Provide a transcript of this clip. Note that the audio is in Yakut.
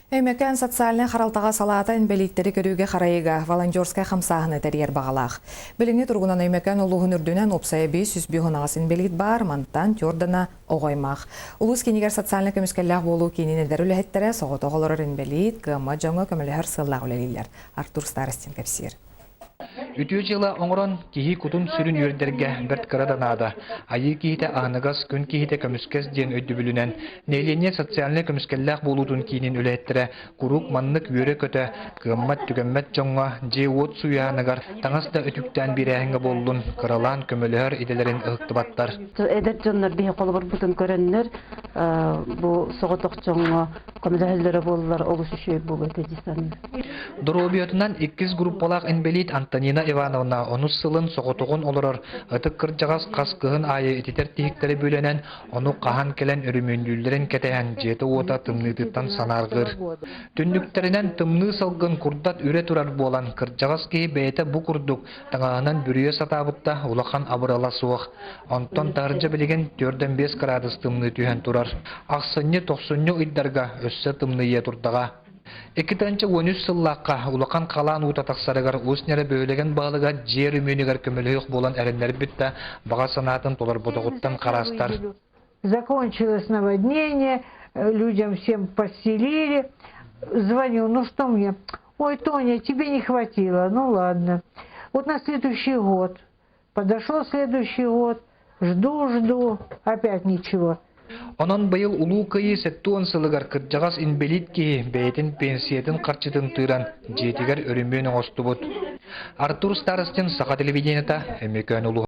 Өймөкөөн социальнай харалтаҕа салаата инбэлииттэри көрүүгэ-харайыыга волонтерскай хамсааһыны тэрийэр баҕалаах. Билиҥҥи туругунан Өймөкөөн улууһун үрдүнэн уопсайа 505 инбэлиит баар, мантан түөрт оҕо аймах. Улуус киинигэр социальнай көмүскэллээх буолуу киинин эдэр үлэһиттэрэ соҕотох олорор инбэлиит, кыаммат дьоҥҥо көмөлөһөр сыаллаах үлэлииллэр. Артур Старостин кэпсиир. Үтүө дьыала оҥорон киһи кутун-сүрүн үөрдэргэ бэрт кыра да наада. Айыы киһитэ аһыныгас, күн киһитэ көмүскэс диэн өйдөбүлүнэн нэһилиэнньэ социальнай көмүскэллээх буолуутун киинин үлэһиттэрэ куруук маннык үөрэ-көтө, кыаммат-түгэммэт дьоҥҥо дьиэ-уот сууйааһыныгар таҥас да өтүктээн биэрээһиҥҥэ буоллун, кыралаан көмөлөһөр идэлэрин ыһыктыбаттар. Эдэр дьоннор биһи холобурбутун көрөннөр бу соҕотох дьоҥҥо көмөлөһөллөрө буоллар олус үчүгэй буолуо этэ дии саныыбын. Доруобуйатынан иккис группалаах инбэлиит Антонина Ивановна онус сылын соҕотоҕун олорор ытык кырдьаҕас хас кыһын аайы ититэр тиһиктэри бүлэнэн, ону хаһан кэлэн өрөмүөннүүллэрин кэтэһэн дьиэтэ-уота тымныытыттан санаарҕыыр. Түннүктэринэн тымныы салгын курдат үрэ турар буолан, кырдьаҕас киһи бэйэтэ бу курдук таҥаһынан бүрүйэ сатаабыт да улахан абырала суох. Онтон таһырдьа билигин 4-5 кыраадыс тымныы түһэн турар. Ахсынньы, тохсунньу ыйдарга өссө тымныйыа турдаҕа. 2013 сыллаахха улахан халаан уута тахсарыгар Уус Ньара бөһүөлэгин баһылыга дьиэ өрөмүөнүгэр көмөлөһүөх буолан эрэннэрбит да баҕа санаатын толорботоҕуттан хараастар. Закончилось наводнение, людям всем постелили. Звоню, ну что мне? Ой, Тоня, тебе не хватило, ну ладно. Вот на следующий год. Подошел следующий год, жду, жду, опять ничего. Онон быйыл Улуу Кыайыы 70 сылыгар кырдьаҕас инбэлиит киһи бэйэтин пенсиятын харчытын тыыран дьиэтигэр өрөмүөн оҥостубут. Артур Старостин, Саха телевидениета, Өймөкөөн улууһа.